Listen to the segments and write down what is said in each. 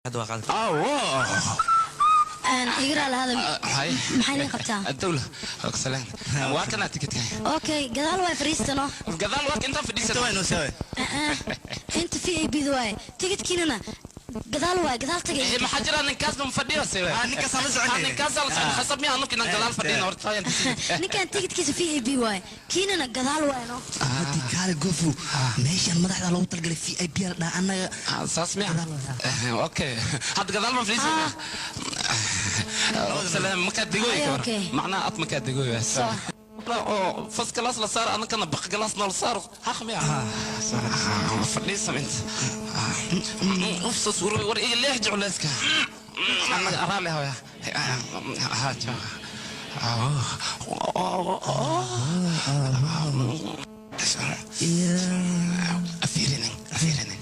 Hadda waa qaadi. Igra lahada. Maxay nin qabtaa? Dawla salaan, waa kana tikidka. Okay, gadaal waay fariistano. Gadaal waa intaan fadhiisano. Inta waa inoo saawe. Inta VIP da waay, tikidkiinana gadaal waay, gadaal tagay. Maxaa jira, ninkaas ma fadhiyo se? Ninkaas aan la soconay. Ninkaas aan la socon khasab miya anuk inaan gadaal fadhino horta? Ninkan tikidkiisa VIP waay, kiinana gadaal waay no. Hadi kaale gofu, meeshaan madaxda loogu talagalay VIP la dhaha annaga. Saas miya? Okay, hadda gadaal ma fadhiisana. Salaam, makaa degooy ka war macnaha ad makaa degooy oo first class la saaro, anakana baq class noo la saaro, xaq miya? Fadhiisa inta ufsas war iga leex jeclayska annaga araale haya haja. Afiirinin afiirinin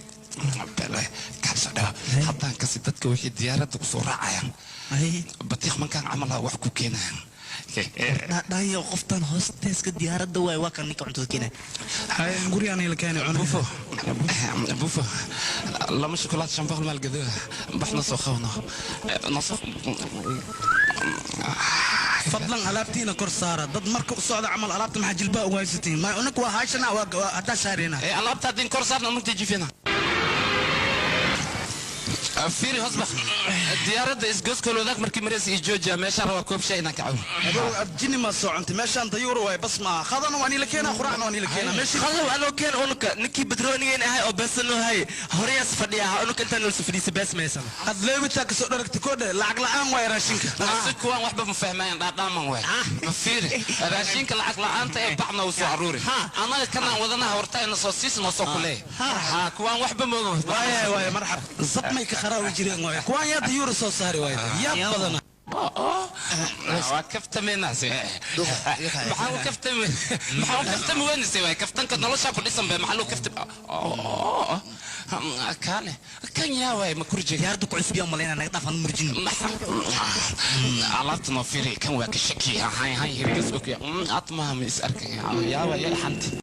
kaabso dhawa haddaan kasi dadka wixii diyaaradda kusoo raacayaan batiiq mankaan camalaha wax ku keenayaan. Dhayo qoftan hoosteeska diyaaradda waay, waa kan ninka cuntada keenay. Gurigaan ila keenay cunto. Bufo bufo, lama shukulaat 500 maal gado baxna soo qabno nasoo. Fadlan alaabtiina kor saara, dad marka u socda camal alaabta maxaa jilbaa ugu haysatiin? Ma unak waa haashana, waa haddaa saarina. Alaabta haddin kor saarna unugta jifina. Fiiri hosbaq, diyaaradda isgoskol wadaag markii maraysa iyo joojiya meeshaan rabaa koob shaay inaan ka cabo. Jini ma soo cuntay meeshaan, dayuur waay bas maaha. Khadana waa niila keenaa, quraacna waa niila keenaa meeshii. Khadaw anoo keen, unuka ninkii badroonigeyn ahay oo beesanoo hay horeyaas fadhiya ahaa, unuka intaan nolsa fadhiisa bees maysano. Ad leebitaa kasoo dharagta koodhe, lacag la'aan waay raashinka. Si kuwaan waxba ma fahmayaan, dhaadhaaman waay. Ma fiiri raashinka lacag la'aanta ee bacna uu soo aruuri, annaga kanaan wadanaha horta ina soo siis noo soo kuleey ha, kuwaan waxba moogo. Waaye waaye, marxab zabmay ka kharaawi jireen waay kuwaan, yaa dayuura soo saari waay, yaab badana. Waa kaftamaynaase, maxaa u kaftami, maxaa u kaftami weynayse waay? Kaftanka noloshaa ku dhisan be, maxaa loo kaftami? Kaale kan yaa waay, ma kurjiga? Diyaaradda ku cusub yaa malaynaa, naga dhaaf aan murjin. Alaabta noo fiiri, kan waa ka shaki hay hay hirgas ok atmaha ma is arkay yaa waay xanti.